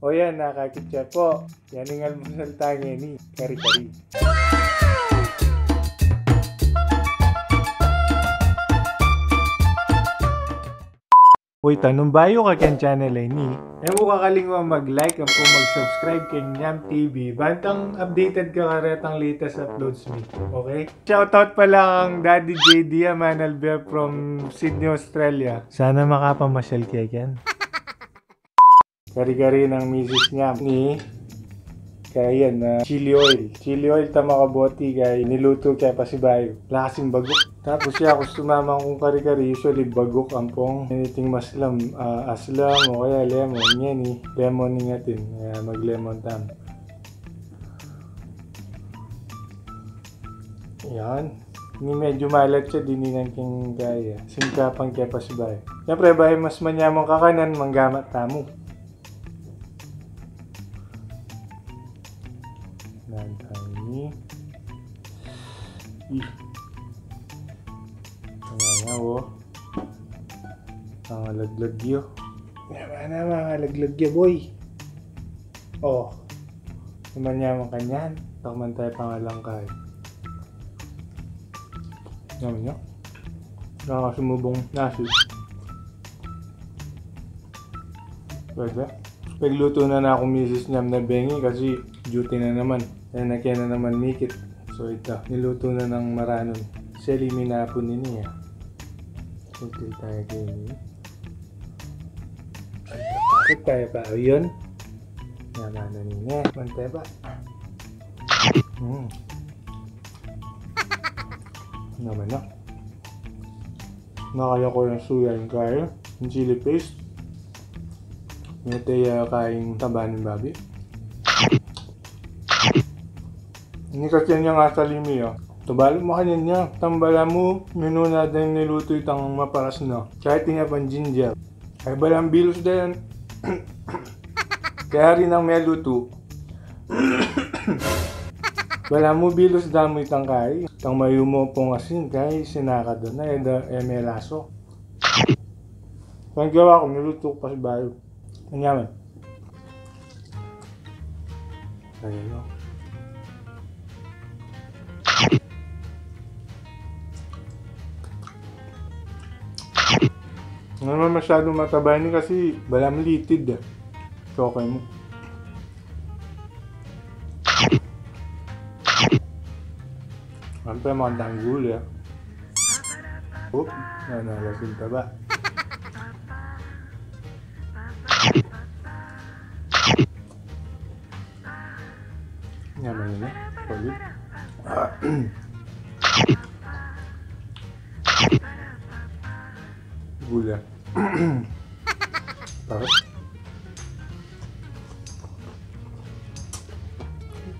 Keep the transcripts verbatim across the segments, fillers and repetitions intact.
O yan, nakakit siya po. Yan ing almusal tang ini, kari-kari. Uy, ta nung bayu ka keng channel a ini, e mu kakalingwan mag-like ampong mag-subscribe keng Nyam T V. Bantang updated ka karetang latest uploads mi. Okay? Shoutout pala kang Daddy J D Amanalber from Sydney, Australia. Sana makapamasyal kaya keng kari-kari nang misis Nyam ni, kaya yan, ah, chili oil. Chili oil ta makaboti kaya nilutu ke pasibayu. Lasing baguk. Tapos ya, kung sumamang kung kari-kari, usually baguk ampong anything maslam, ah, aslam o kaya lemon. Yan e, lemon ing atin. Kaya mag-lemon tam. Yan. Ni medyo malat siya, dininan king kaya. Singkapan ke pasibayu. Siyempre, bayu mas manyaman kakanan, manggamat tamu. Nan tamu ni. Ih. Ayan na, o. Mangalaglag yu. Yan na, mangalaglag yu, boy. O. Manyaman kanyan. Takman taya pangalangkay. Nyaman yu. Nakasumubung nasi. Pwede. Paglutu na na kung misis Nyam na bengi kasi duty na naman. Kaya na kaya na naman mikit. So ita, nilutu na nang maranun. Seli minapun ini ya. Kunti taya kaya ini. Kunti taya pa. O yun. Nyaman na ini. Kunti pa. Hmm. Nyaman na. Nakaya ko yang suya ing kain, ing chili paste. Ngete ya kaing taba ning babi. Ini kasi yang asalimi ya. Tubalu makanyan ya. Tambala mu, minuna deng nilutu itang maparas na. Tsaka iti nya pang ginger. Ay, balang bilus da yan. Kaya rin ang melutu. Bala mu bilus da mu itang kai, itang mayumu pung asin, kai sinaka da na, e da, e melaso. Panggawa ku, nilutu ku pasibayu. Manyaman. Ayan, no? Hindi naman masyadong mataba ini kasi bala mu litid, e. So, okay mu. Siyempre, magandang gulay, e. Oop, yan na, lasing taba. Nyaman ini. Solid. Gula. Sarap.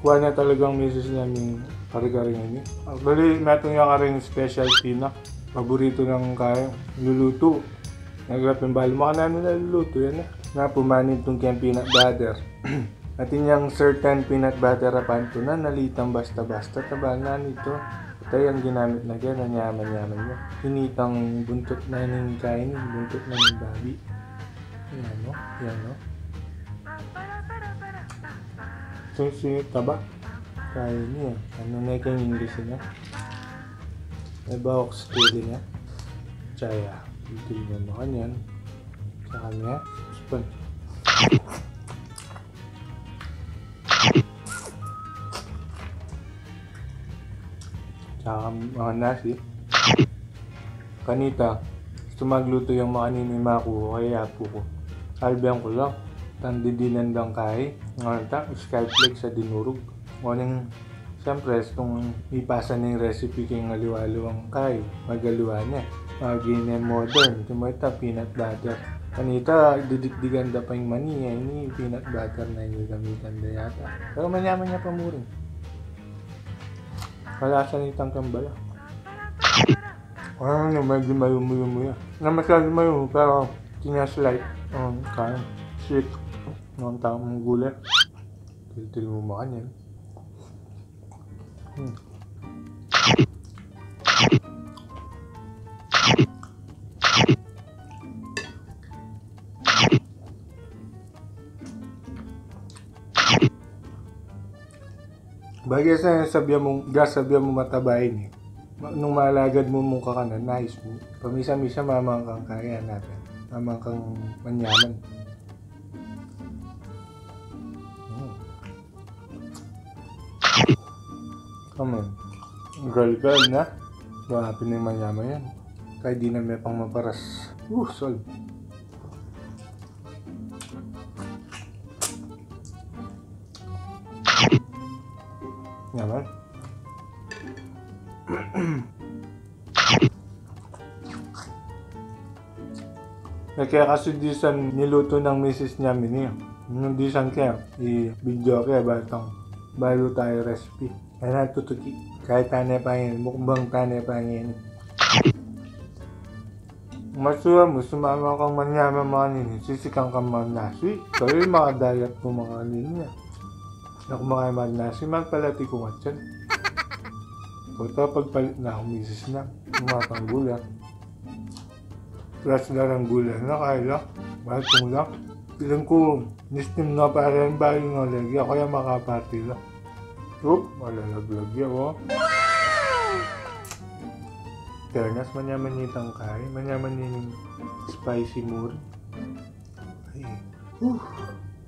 Kuha na talagang misis Nyam ing kari-kari ini. Actually, metung yang karing specialty na. Paborito nang kaya lulutu. Nagapin bali, makananu na lulutu yan, e. Na pumanin tung keng peanut butter. Atin yang certain peanut butter a pantunan, nalitang basta-basta, taba na nito. Ita yang ginamit na kaya, nanyaman-nyaman ya. Hinitang buntut na ning kain, buntut na ning babi. Yan, no? Yan, no? Sing-sing taba. Kaya ini, e. Ano na yung English niya? May bawak sa tuli niya. Tsaya. Ito yung makanyan. Tsaka niya. Spoon. Tsaka mga nasi. Kanita, gustu maglutu yang makanini maku o kaya apu ku. Albian ku la, tang didinan dang kai, ngana ta, sky flakes a dinurug. Ngunang, siyempre, tung ipasa na ing recipe king aliwa-aliwang kai, magaliwa na. Maging modern, tumita peanut butter. Kanita, didikdikan da pa ing mani, e, ini peanut butter na ini gamitan da yata. Pero manyaman ya pa mu rin. Kalasa nitang kambala. Ano, medyo mayumu-yumu ya. Na masyado mayumu, pero tinya slight. Um, kaya. Sweet. Ang tamang gulay. Tiltil mu makanyan. Hmm. Bagay sa sabyan mu, ga sabyan mu mataba ini. Ma-, nung malagad mu mung kakanan, nais mu. Pamisa-misa, mamang kang kaya natin. Mamang kang manyaman. Hmm. Come on. Girl, girl na. Wala pin yung manyaman yan. Kahit di na may pang maparas. Uh, solve. Naman. Nagkakasudisan niluto ng misis niya mini. Nung disan kaya, i-video kaya batang balu tayo recipe. Kaya natutuki. Kahit tane pa yan, mukbang tane pa yan. Masura mu, sumama kang manyaman makanini, sisikan kang manasi. Kayu makadayat mu makanini. Aku makaya manasi, magpalati ku ngan yan. Pota pagpalit na aku misis na. Matang gula. Plus darang gula na, kaya lang. Mahal kung lang. Piling ku, ni-steam na pa rin, bali na lagi. Aku yan makapati lang. Oop, malalaglag ya, o. Fairness, manyaman itang kari. Manyaman ini spicy muri. Ay, uh.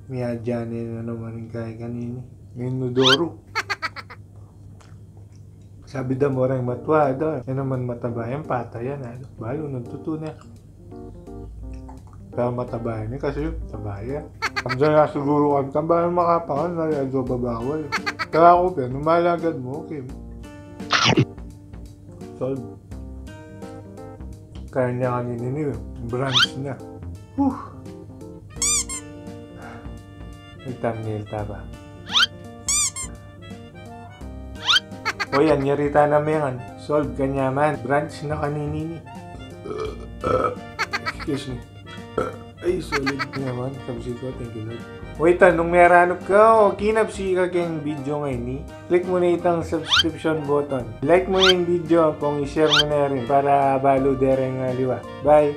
Miyadya na naman ing kari kanini. Inodoro. Sabi da mu reng matwa, da. Yan naman mataba yan, pata yan, a. Balu, nagtutune. Pero mataba ini kasi taba ya. Ang dyan nga siguro kang taba, yung makapangan na yung adobo bawal. Kaya aku, pero nung malagad mu, okay. Solve. Kaya niya kanini, brunch na. Whew. May thumbnail ta ba? O yan, yari ta na mengan. Solve kanyaman. Brunch na kanini. Excuse me. Ay, solid naman. Kabsi ko, thank you, Lord. Wait, a, nung meron ka o kinabsi ka keng video ngeni, click mu na itang subscription button. Like mu na ing video, pong i-share mu na rin para balu dereng aliwa. Bye!